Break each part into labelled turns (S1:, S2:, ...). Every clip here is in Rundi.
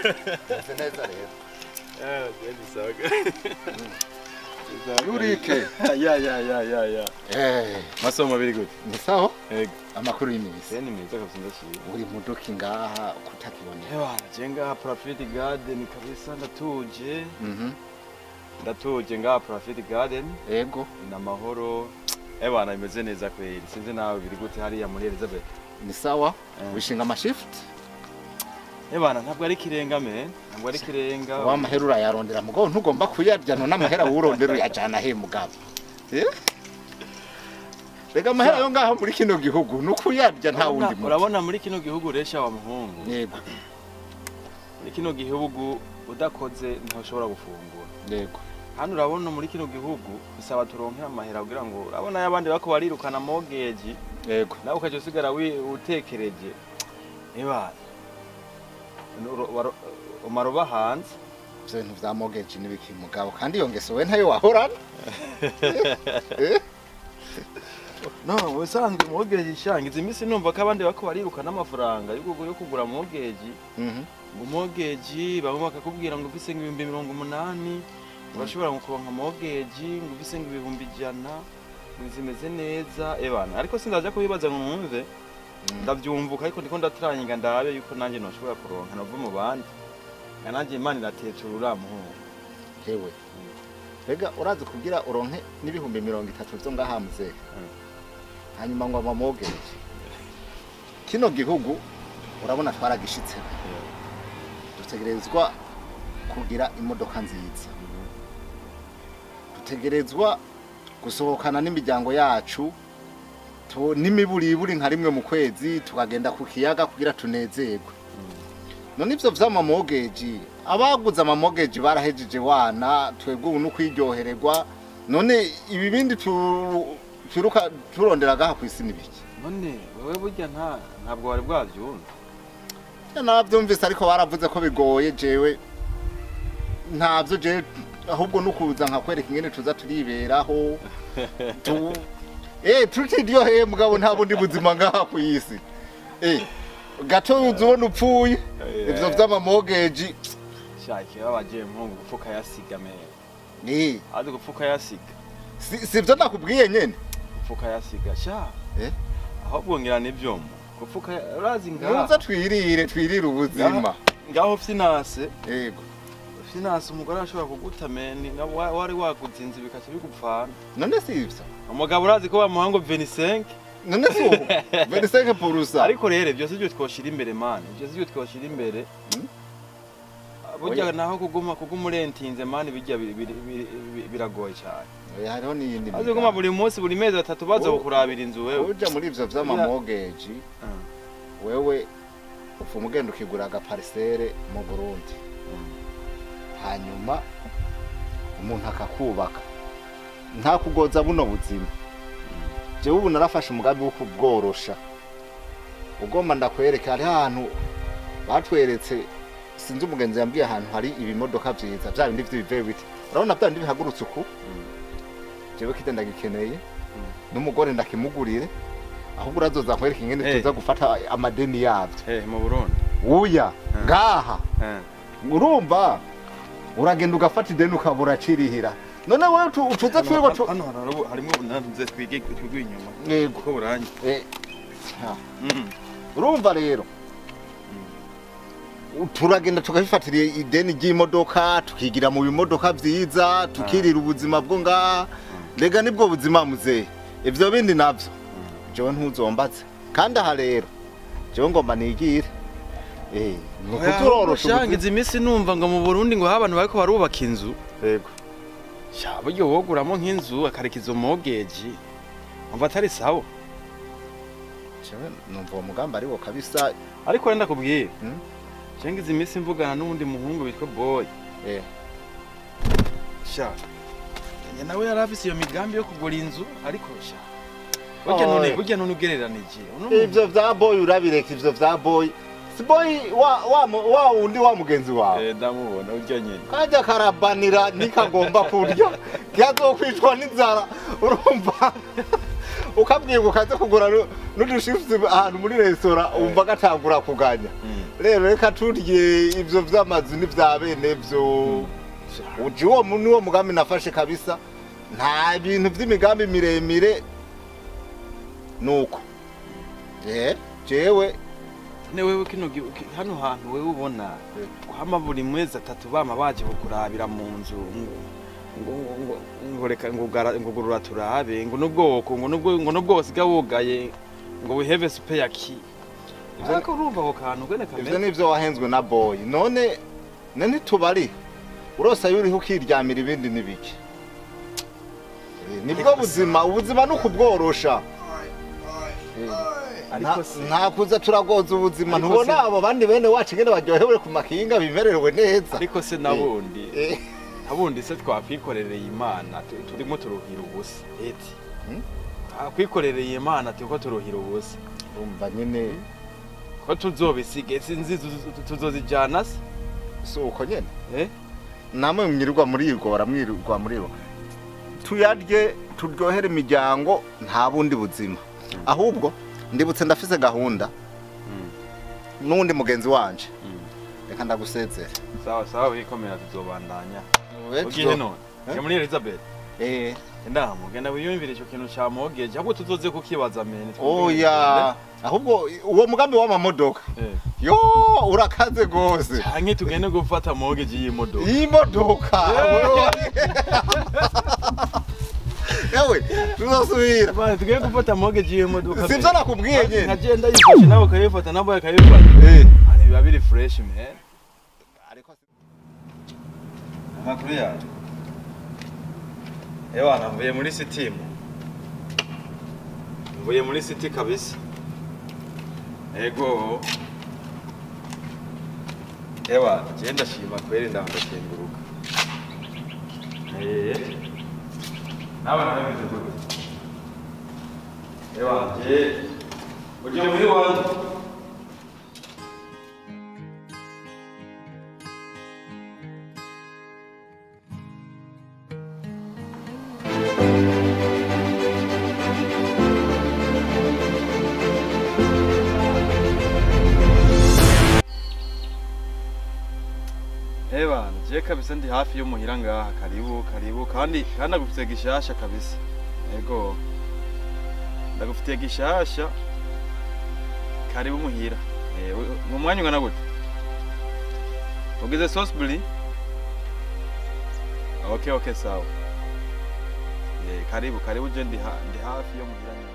S1: Meze neza rero.
S2: Ni sawa.
S1: Yurike.
S2: Ya. Masomo biri gute?
S1: Ni sawa?
S2: Yego.
S1: Amakuru y'imisi.
S2: Ni meza kabisa ndashimye.
S1: Uri mudoki ngaha kutakibonera.
S2: Ewa, je ngaha Profit Garden kabisa ndatuje. Ndatuje ngaha Profit Garden.
S1: Yego.
S2: Ina mahoro. Ewa, na imeze neza kweli. Sinzi nawe biri gute hariya muri Elizabeth.
S1: Ni sawa? Wishinga ama shift?
S2: Ebana ntabwo ari kirenga me, ntabwo ari kirenga.
S1: Wa mahera urayarondera mugabo ntugomba kuyarya none amahera wurondera uyajana he mugabo. Rega amahera yo ngaho muri kino gihugu nukuyarya nta wundi muntu.
S2: Urabona muri kino gihugu resha wa muhungu.
S1: Yego.
S2: Muri kino gihugu udakoze ntushobora gufungura.
S1: Yego.
S2: Hano urabona muri kino gihugu bisaba turonke amahera kugira ngo urabona y'abandi bako barirukana mortgage.
S1: Yego.
S2: Nawe ukaje usigara utekereje. Ebana umaroba hanze
S1: ibintu vya mortgage nibiki mugabo kandi iyo ngeso we ntayo wahorana.
S2: No, usanzwe mortgage ishangiza imisi numva ko abandi bako barirukana amafaranga yo kugura mortgage. Ngo mortgage bamwe bakakubwira ngo ufise ibihumbi 80 urashobora kuronka mortgage ngo ufise ibihumbi 100 ngo zimeze neza ebana ariko sindaje kubibaza ngo mwumve. Ndavyumvuka ariko ndiko ndatranyinga ndabe yuko nanje noshobora kuronka nova mu bandi. Nananje Imana irateturura muhungu.
S1: Hewe. Rega urazi kugira uronke n'ibihumbi 30 vyo ngaha muze. Hanyuma ngo ama mortgage. Kino gihugu urabona twaragishitse. Dutegerezwa kugira imodoka nziza. Dutegerezwa gusohokana n'imiryango yacu. N'imiburiburi nka rimwe mu kwezi tukagenda ku kiyaga kugira tunezerwe. None ivyo vy'ama mortgage abaguze ama mortgage barahejeje wana twebwe ubu nukwiryohererwa none ibi bindi turuka turondera gaha kwisi nibiki.
S2: None wewe burya ntabwo wari bwavyumva.
S1: Navyumvise ariko baravuze ko bigoye jewe ntavyo je ahubwo nukuza nkakwereka ingene tuza turiberaho. Tutiryoheye mugabo nta bundi buzima ngaha ku isi. Gato uzubona upfuye ivyo vy'ama mortgage.
S2: Shake babaje mpungu gupfuka yasiga me. Azi gupfuka yasiga.
S1: Si vyo nakubwiye nyene.
S2: Gupfuka yasiga sha. Ahubwo ngira nivyo mu. Gupfuka urazi ngaha.
S1: Nuza twirire ubuzima.
S2: Ngaho finance.
S1: Yego.
S2: Finance umugore ashobora kuguta meni wari waguze inzu bikaca bigupfana.
S1: None si ivyo.
S2: Umugabo urazi ko bamuha ngo 25.
S1: None si ubu 25 purusa.
S2: Ariko rero byose byo twoshira imbere man, byose byo twoshira imbere. Burya naho kuguma urentinze man bijya biragoye cyane.
S1: Hariho n'iyindi.
S2: Azi kuguma buri munsi buri mezi atatu baza kukurabira inzu wewe.
S1: Uja muri ivyo vy'ama mortgage wewe upfa umugenda ukigura aga parcelle mu Burundi. Hanyuma umuntu akakubaka nta kugoza buno buzima. Jewe ubu narafashe umugambi wo kubworosha. Ugomba ndakwereka hari ahantu batweretse sinzi umugenzi yambwiye ahantu hari ibimodoka vyiza bya bindi vy'ibive biti. Urabona bya bindi bihagurutse uku. Jewe kite ndagikeneye n'umugore ndakimugurire ahubwo urazoza nkwereka ingene tuza gufata amadeni yavyo.
S2: Mu Burundi.
S1: Uya ngaha. Urumva uragenda ugafata ideni ukabura cirihira. None wewe utuza twirwa
S2: hano harimo nanze twige twigwe inyuma.
S1: Yego
S2: ko buranye.
S1: Urumva rero turagenda tukabifatira ideni ry'imodoka tukigira mu bimodoka vyiza tukirira ubuzima bwo ngaha. Rega nibwo buzima muzehe. Ivyo bindi navyo jewe ntuzombatse. Kandi aha rero jewe ngomba nigire.
S2: Nukuturorosha ngize imisi numva ngo mu Burundi ngo abantu bariko barubaka inzu.
S1: Yego.
S2: Sha buryo woguramo nk'inzu akareka izo mortgage. Umva atari sawa.
S1: Jewe numva uwo mugambi ari wo kabisa.
S2: Ariko renda kubwiye. Je ngize imisi mvugana n'undi muhungu bitwa Boy. Sha. Nawe yarafise iyo migambi yo kugura inzu ariko sha. Burya none ugereranije.
S1: Ivyo vya Boy urabireka ivyo vya Boy. Si Boy wa wundi wa mugenzi wawe.
S2: Ndamubona urya nyene.
S1: Kajya karabanira nikagomba kurya. Kiazokwicwa n'inzara urumva. Ukabwiye ukaze kugura n'udushifuzi ahantu muri restaurant umva gatangura kuganya. Rero reka turye ivyo vy'amazu n'ivya bene vyo. Uji uwo niwo mugambi nafashe kabisa. Nta bintu vy'imigambi miremire nuko. Jewe
S2: ne wewe kino hano hantu wewe ubona kwama buri mwezi atatu bama baje kukurabira mu nzu ngo ngo reka ngo gurura turabe ngo nubwo ngo nubwo wasiga wugaye ngo we have a spare key. Ariko urumva ako kantu gene kameze.
S1: Ivyo nivyo wahenzwe na boy. None ntitubari urosa yuriho ukiryamira ibindi nibiki. Nibwo buzima, ubuzima no kubworosha. Nta kuza turagoza ubuzima ntubona abo bandi bene wacu ngene baryohewe ku makinga bimerewe neza.
S2: Ariko se nabundi nabundi se twakwikorereye Imana turimo turuhira ubusa. Eti twakwikorereye Imana turiko turuhira ubusa.
S1: Urumva nyene
S2: ko tuzobisiga sinzi tuzozijana se
S1: si uko nyene. Namwe mwirirwa murirwa mwirirwa muribo. Tuyarye turyohere imiryango nta bundi buzima. Ahubwo ndibutse ndafise gahunda n'undi mugenzi wanje. Reka ndagusezera.
S2: Sawa sawa wikomera tuzobandanya. Ugiye none? Ya muri Elizabeth. Ndamu genda wiyumvire ico kintu ca mortgage ahubwo tuzoze kukibaza mene.
S1: Oya ahubwo uwo mugambi w'amamodoka. Yo urakaze gose.
S2: Canke tugende gufata mortgage y'imodoka.
S1: Y'imodoka. Ewe tuzosubira.
S2: Bana tugiye gufata mortgage y'imodoka.
S1: Sivyo nakubwiye nyene.
S2: Nkagenda yifashe nawe ukayifata nabo akayifata. Ani biba biri fresh man.
S1: Ariko
S2: amakuru yawe. Ewa mvuye muri city. Mvuye muri city kabisa. Ego. Ewa je ndashima kweri ndakenguruka. Nawe nabize gute? Ewa je uje muri wanje. Ewa je kabisa ndi hafi yo muhira ngaha karibu karibu kandi ndagufitiye gishasha kabisa. Ego ndagufitiye gishasha karibu muhira. Mu mwanya ungana gute? Ugize sauce bli? Okay okay sawa. Karibu karibu je ndi hafi yo muhira nyine.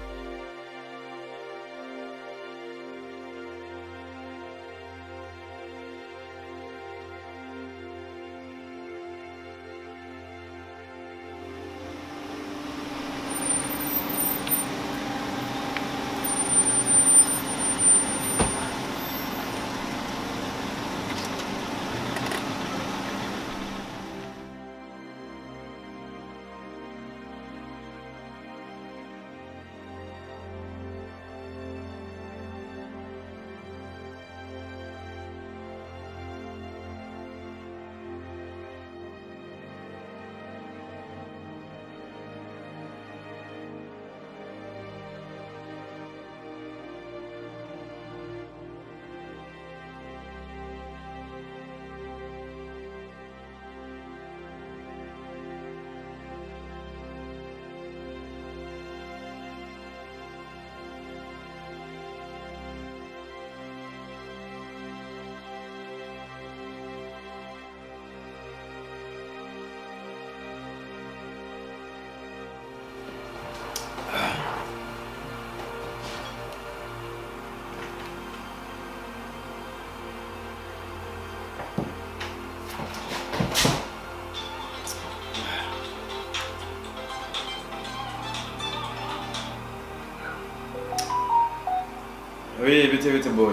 S2: Oui, bite bite boy.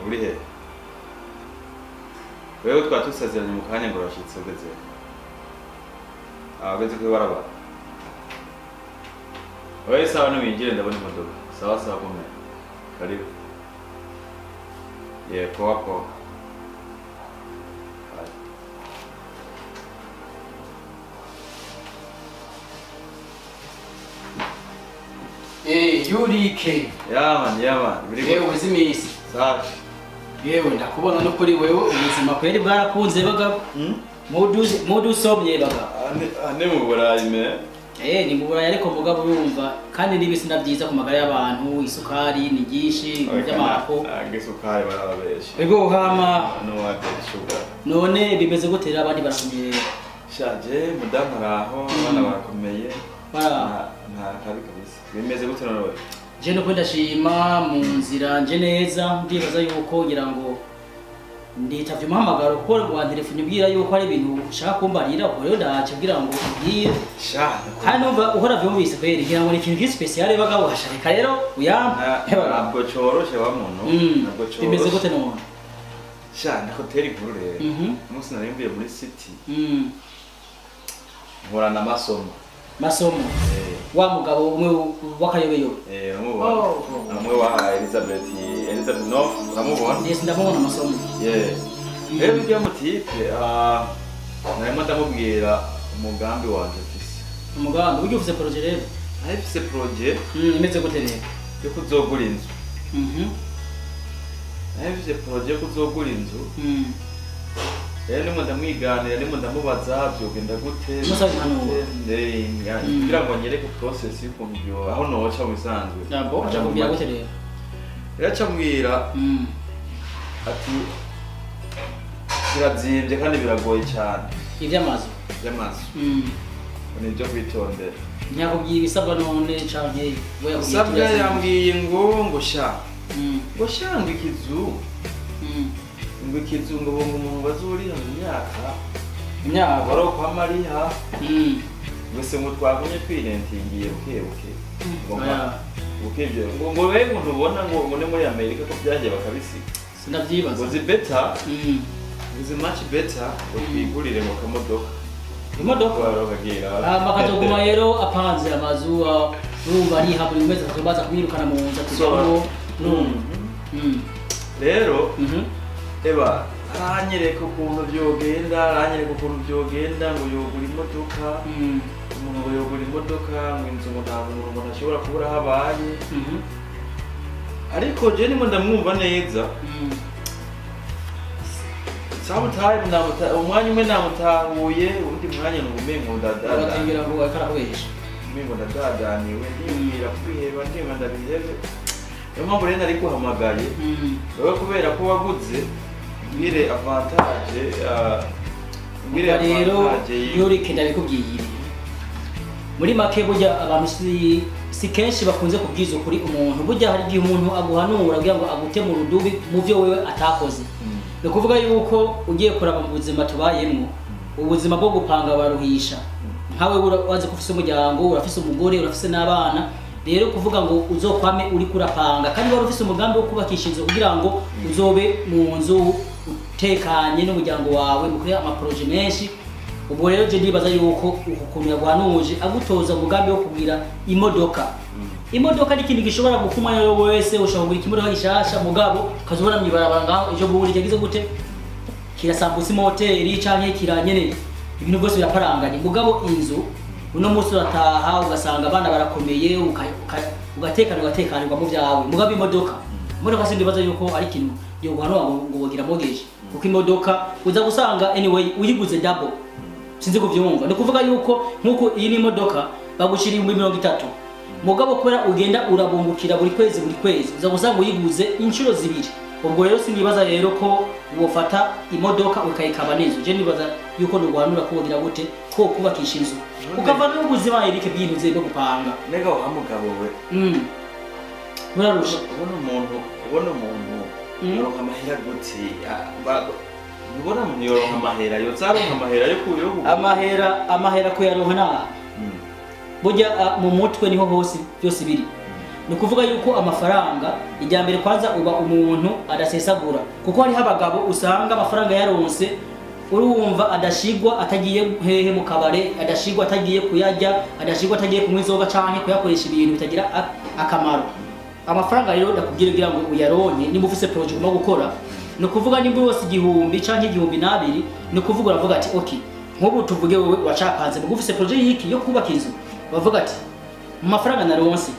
S2: Uri he? Wewe twatusaziranye mu kanya ngo urashitse ugeze. Ah, ugeze kwibarabara. Wewe sawa n'winjire ndabona imodoka. Sawa sawa komera. Karibu. Yeah, poa poa.
S3: Hey, Yuri K.
S2: Yeah man, yeah man.
S3: Hey, uzi misi.
S2: Safi.
S3: Yewe ndakubona no kuri wewe ubuzima kweri bwarakunze bagabo. Mudu usomye bagabo.
S2: Ane mu Burayi me.
S3: Ni mu Burayi ariko mugabo urumva kandi n'ibisina byiza ku magara y'abantu, isukari ni byinshi by'amako.
S2: Isukari barababesha.
S3: Ego hama
S2: no water sugar.
S3: None bimeze gute rero abandi barakomeye?
S2: Shaje mudamu araho abana barakomeye. Nta kabi kabisa. Bimeze gute none wewe?
S3: Je no ndashima mu nzira nje neza ndibaza yuko ngira ngo nditavye umuhamagaro kuko wantelefone ubwira yuko ari ibintu ushaka kumbarira, ubwo rero ndaje kugira ngo ubwire. Kandi numva uhora vyumvise kweri ngira ngo ni ikintu special bagabo hasharika rero uyampa.
S2: Ntabwo coroshe wa muntu, ntabwo coroshe.
S3: Bimeze gute none?
S2: Sha ndakotera inkuru rero. Umunsi nari mvuye muri city. Nkora na masomo.
S3: Masomo. Wa mugabo umwe wakayobeyo.
S2: Uramubona. Umwe wa Elizabeth North, uramubona?
S3: Yes, ndamubona masomo.
S2: Yeah. Rero bijya mutipe narimo ndamubwira umugambi wanje mfise.
S3: Umugambi ujye ufise projet rero?
S2: Nari mfise projet.
S3: Imeze gute rero?
S2: Yo kuzogura inzu. Nari mfise projet yo kuzogura inzu. Rero ndimo ndamwiganira, ndimo ndamubaza byogenda gute kugira ngo nyereke process y'ukuntu byo aho noca mu bisanzwe.
S3: Ntabwo aca kubwira gute rero?
S2: Rero aca ambwira ati birazimvye kandi biragoye cyane.
S3: Ivy'amazu?
S2: Ivy'amazu. Ni ibyo kwitondera.
S3: Ntiyakubwiye ibisabwa none canke we yakubwiye?
S2: Ibisabwa yambwiye ngo sha. Ngo sha ngo ikizu. Ngo ikizu ngo bongo umuntu bazuriha mu myaka.
S3: Imyaka
S2: barokwa mariha. Gusa ngo twagumye twirentingiye buke buke. Ngo ngo we ngo ntubona ngo ne muri Amerika ko byagiye bakabisiga.
S3: Sinavyibaza.
S2: Ngo zi better. Ngo much better ngo twigurire mu kamodoka.
S3: Imodoka
S2: barokagira.
S3: Bakazoguma rero apanze amazu urumva ari buri mwezi akazobaza kumwirukana mu nzu atujamo.
S2: Rero eba aranyereka ukuntu byogenda, aranyereka ukuntu byogenda ngo yogura imodoka. Umuntu ngo yogura imodoka ngo inzu ngo nta muntu ngo ntashobora kubura habaye. Ariko je nimo ndamwumva neza. Sometimes umwanya umwe namutahuye, undi mwanya nubumengo ndadada.
S3: Uratingira ngo akarahuesha.
S2: Umengo ndadadaniwe ndibwira kwiheba ndimba ndabihebe. Niyo mpamvu rero nari guhamagaye. Wewe kubera ko waguze ngire avantage ngire avantage
S3: yurike ndabikubwiye. Muri make burya abantu si kenshi bakunze kubwiza ukuri umuntu. Burya hari igihe umuntu aguhanura kugira ngo agute mu rudubi mu byo wewe atakoze. Ni ukuvuga yuko ugiye kuraba mu buzima tubayemo, ubuzima bwo gupanga baruhisha. Nkawe wazi ko ufise umuryango, urafise umugore, urafise n'abana. Rero kuvuga ngo uzokwame uri kurapanga kandi wari ufise umugambi wo kubakisha inzu kugira ngo uzobe mu nzu utekanye n'umuryango wawe mukore amaproje menshi. Ubwo rero je ndibaza yuko ukuntu yaguhanuje agutoza umugambi wo kugira imodoka. Imodoka ni ikintu gishobora gukuma rero wese ushobora kugura ikimodoka gishasha mugabo ukazobona mwibarabara ngaho ejo bundi cyagize gute kirasambutse moteri canke kiranyene ibintu byose biraparanganye. Mugabo inzu uno munsi urataha ugasanga abana barakomeye ugatekana ugatekanirwa mu byawe. Mugabo imodoka sindibaza yuko ari ikintu yo guhanura ngo wogira mortgage, kuko imodoka uza gusanga anyway uyiguze double. Sinzi kuvyumva. Ni kuvuga yuko nkuko iyi ni imodoka bagushira 30,000 mugabo kubera ugenda urabungukira buri kwezi buri kwezi uza gusanga uyiguze inshuro zibiri. Ubwo rero sindibaza rero ko wofata imodoka ukayikaba neza. Je nibaza yuko ndugwanura ko wogira gute ko kubakisha inzu ukava n'ubuzima Eric bw'inzu bwo gupanga.
S2: Nega wa mugabo we.
S3: Murarusha
S2: ubona umuntu yoronka amahera gute? Ubona umuntu yoronka amahera yozaronka amahera yo kuyo
S3: amahera ko yaronka na burya mu mutwe niho hose byose biri. Ni ukuvuga yuko amafaranga ijya mbere kwanza uba umuntu adasesagura, kuko hari abagabo usanga amafaranga yaronse urumva adashigwa atagiye hehe mu kabare, adashigwa atagiye kuyarya, adashigwa atagiye kunywa inzoga canke kuyakoresha ibintu bitagira akamaro. Amafaranga rero ndakubwira kugira ngo uyaronke nimba ufise project ugomba gukora, ni ukuvuga nimba wose 1000 canke 2000, ni ukuvuga uravuga ati okay nk'ubu tuvuge wewe wacapanze mugo ufise project yiki yo kubaka inzu, bavuga ati mu mafaranga naronse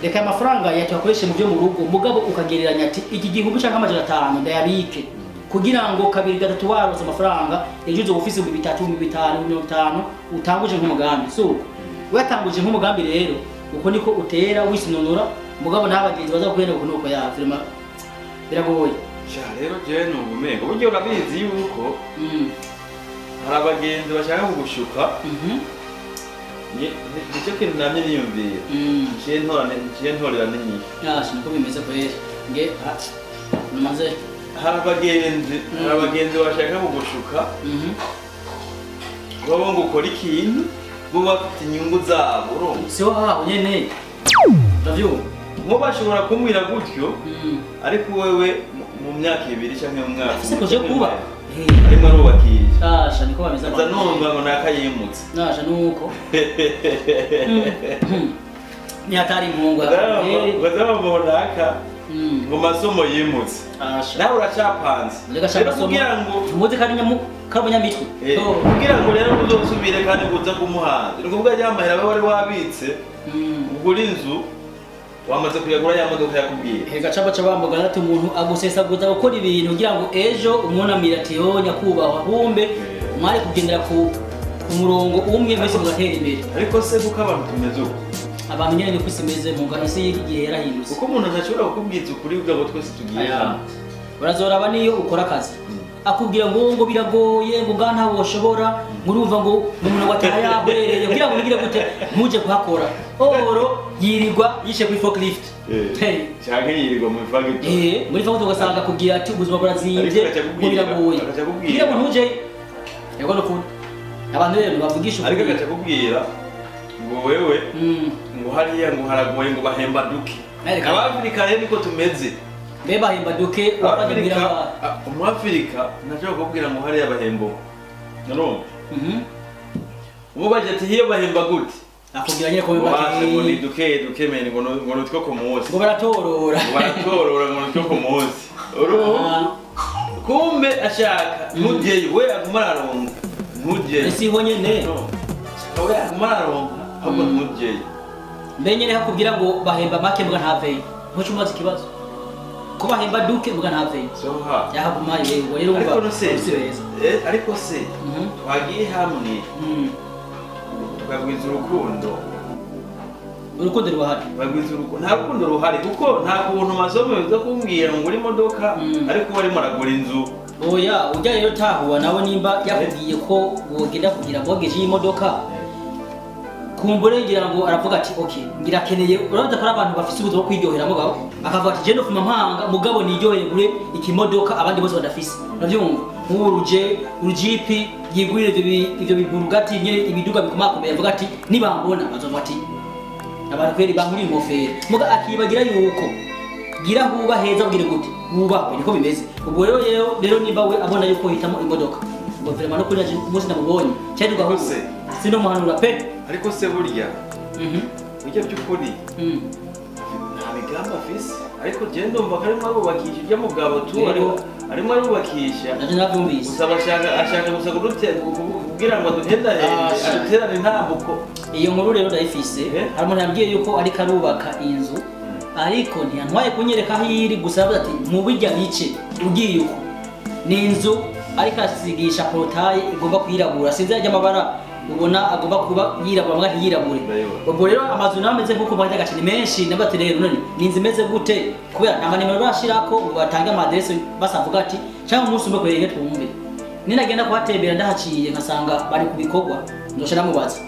S3: Reka amafaranga yatuyakoreshe mu byo mu rugo, mugabo ukagereranya ati iki gihumbi canke 500 ndayabike kugira ngo kabiri gatatu waronse amafaranga ejo uzoba ufise 3,000 5,000 50 utanguje nk'umugambi. So watanguje nk'umugambi rero uko niko utera wisinonora, mugabo n'abagenzi baza kuhenda uko nuko ya firma biragoye.
S2: Sha rero je numva uburyo urabizi yuko hari abagenzi bashaka kugushuka. Nicyo kintu namye niyumvira. Niciye ntorera n'inyishu.
S3: Ah, siniko bimeze kweri. Nge numaze
S2: hari abagenzi bashaka kugushuka. Baba ngo ukora ikintu bo bafite inyungu zabo, urumva?
S3: Siho haho nyene. Ndavyumva.
S2: Nko bashobora kumbwira gutyo, ariko wewe mu myaka 2 canke mu mwaka
S3: afise projet kuba
S2: arimo arubakisha.
S3: Asha niko bameze
S2: abantu. Numva ngo nakayimutse.
S3: Nasha nuko. Ni hatari mungu.
S2: Bazabona ngo masomo yimutse.
S3: Asha.
S2: Nawe uracapanze.
S3: Rero
S2: kugira ngo
S3: muze kandi nyamitwe.
S2: Kugira ngo rero uzosubire kandi uza kumuhanza. Ni kuvuga ryamahera wari wabitse. Ugura inzu wamaze kuyagura ya modoka yakubwiye.
S3: Hega caba cabamboga ati umuntu agusesaguza gukora ibintu kugira ngo ejo umunamira ati yo nyakubahwa humbe mwari kugendera ku murongo umwe mwese mugatera imbere.
S2: Ariko se kuko abantu tumeze uko?
S3: Abantu nyene ni kwisi meze muga isi y'igihe yarahindutse.
S2: Kuko umuntu ntashobora kukubwiza ukuri ubwo twese tugiye hamwe.
S3: Barazoraba niyo ukora akazi. Akubwira ngo biragoye ngo ga nta woshobora ngurumva ngo umuntu watayahwereye kugira ngo nigire gute ntuje kuhakora. Oro yirirwa yishe kuri forklift.
S2: Cyangwa yirirwa muri factory.
S3: Muri factory ugasanga kubwira ati ubuzima burazimbye biragoye. Kugira ngo ntuje yego no kuri. Abantu rero bavugisha
S2: ukuri. Ariko agaca kubwira ngo wewe ngo hariya ngo haragoye ngo bahemba duke. Abafrika rero niko tumeze.
S3: Mbe bahemba duke
S2: wababwira umwafrika ntashobora kubwira ngo hariya bahembo. None umubaje ati hiyo bahemba gute?
S3: Akubwira nyine ko bibati
S2: ngo ni duke mene ngo nutwo ku munsi.
S3: Ngo baratorora.
S2: Ngo baratorora ngo nutwo ku munsi. Urumva? Kumbe ashaka ntujyeyo we aguma araronka. Ntujyeyo.
S3: Ese iho nyene.
S2: We aguma araronka ahubwo ntujyeyo.
S3: Mbe nyene hakubwira ngo bahemba make mbwa ntaveyo. Ntuce umubaza ikibazo. Ko bahemba duke mbwa ntaveyo.
S2: Soha.
S3: Yahaguma yego rero umva.
S2: Ariko se twagiye hamwe. Tukagwiza urukundo.
S3: Urukundo ruhari.
S2: Bagwiza urukundo. Nta rukundo ruhari kuko nta kuntu masomo biza kumbwira ngo uri modoka ariko barimo aragura inzu.
S3: Oya, ujya rero tahuwa nawe nimba yakubwiye ko wogenda kugira mortgage y'imodoka. Kumbure ngira ngo aravuga ati okay, ngira keneye urabona ko abantu bafise ubuzo bwo kwiryohera mugabo akavuga ati je no fuma mpanga mugabo niryohere gure ikimodoka abandi bose badafise. Uravyumva? Nk'uruje urujipi yigurire ivyo bigurugati nyene ibiduga bikomakomeye avuga ati nibambona bazovuga ati abantu kweri bankuri ingofero. Muga akibagira yuko gira huba heza ubwire gute wubahwe niko bimeze. Ubwo rero niba we abona yuko hitamo imodoka ngo vraiment no kuri umunsi namubonye cyari tugahuse sino muhanura pe.
S2: Ariko se burya burya by'ukuri nta migambi afise ariko je ndumva ko arimo arubakisha ibyo mugabo tu arimo arubakisha
S3: navyumvise
S2: gusa ashaka gusa kugira ngo aduhendahende aduterane intambuko.
S3: Iyo nkuru rero ndayifise hari umuntu yambwiye yuko ariko arubaka inzu ariko ntiyantwaye kunyereka aho iri gusa aravuga ati mu birya bice ugiye uko ni inzu ariko asigisha porotaye igomba kwirabura sinzi ajya amabara ubona agomba kuba yirabura mbwa ntiyirabure. Ubwo rero amazu nawe ameze nk'uko bahita agaciro menshi nabati rero none ni inzu imeze gute kubera nta manimero bashirako ngo batange amadresse basavuga ati cyangwa umunsi umwe kwereke twumve. Ninagenda kuhatembera ndahaciye nkasanga bari kubikorwa ndosha namubaza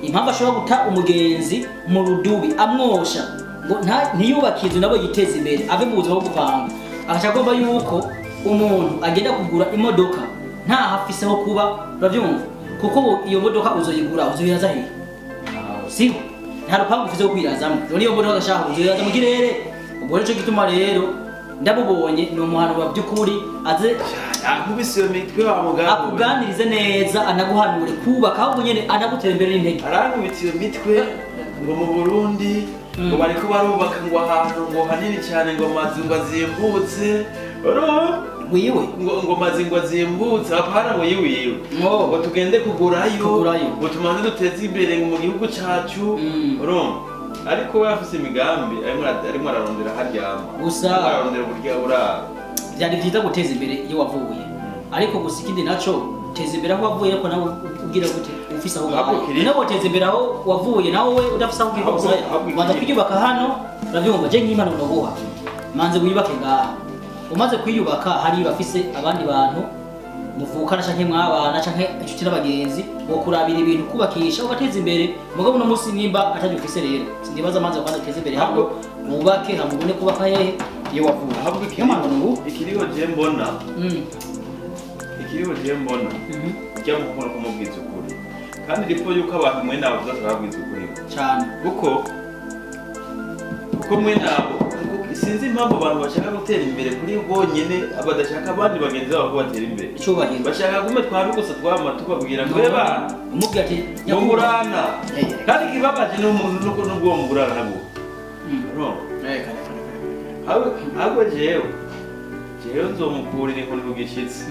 S3: impamvu ashobora guta umugenzi mu rudubi amwosha ngo ntiyubake inzu nabo yiteze imbere ave mu buzima bwo gupanga. Agaca agomba yuko umuntu agenda kugura imodoka nta hafise ho kuba, uravyumva? Kuko iyo modoka uzoyigura uzoyiraza hehe? Siho nta rupangu ufise ho kwirazamo. Rero iyo modoka agashaka uzoyiraza mu kirere. Ubwo nico gituma rero ndamubonye ni umuhanuro by'ukuri aze
S2: akubise iyo mitwe wa mugabo
S3: akuganirize neza anaguhanure kubaka ahubwo nyene anagutera imbere n'intege.
S2: Arankubise iyo mitwe ngo mu Burundi ngo bariko barubaka ngo ahantu ngo hanini cyane ngo amazu ngo azimbutse
S3: wiwe
S2: ngo amazu ngo azimbutse apana ngo yiwiwe ngo tugende kugurayo ngo tumanze duteze imbere mu gihugu cacu. Urumva Ariko we afise imigambi, arimo ararondera haryama.
S3: Gusa
S2: ararondera uburyo burara.
S3: Byari byiza guteza imbere iyo wavuye, ariko gusa ikindi naco, teza imbere aho wavuye, ariko nawe ubwira gute ufise aho ubaye? Nawe woteza imbere aho wavuye, nawe we udafise aho ugiye gusaya. Banza kwiyubaka hano, uravyumva? Je nk'imana unoguha, manze wiyubake ngaha. Umaze kwiyubaka, hari bafise abandi bantu muvukana canke mwabana canke inshuti n'abagenzi bo kurabira ibintu, kubakisha, ugateza imbere. Mugabo uno munsi nimba atari ufise, rero sindibaza, manze kwanza uteze imbere hano, wubake, hamubone kubaka hehe iyo wavuye.
S2: Ahubwo ikiriho je mbona, ikiriho je mbona, jya mukora kumubwiza ukuri, kandi ripfo yuko abantu mwe nabo tuzababwiza ukuri
S3: cyane,
S2: kuko mwe nabo sinzi impamvu abantu bashaka gutera imbere kuri bonyene, badashaka abandi bagenzi babo ko batera imbere.
S3: Icyubahiro.
S2: Bashaka gume twabi gusa, twama tubabwira ngo eba
S3: umubwira ati
S2: mugurana, kandi kibabaje n'umuntu nuko nubwo mugurana nabwo no ahubwo jewe nzomukurira inkoni ku gishitsi.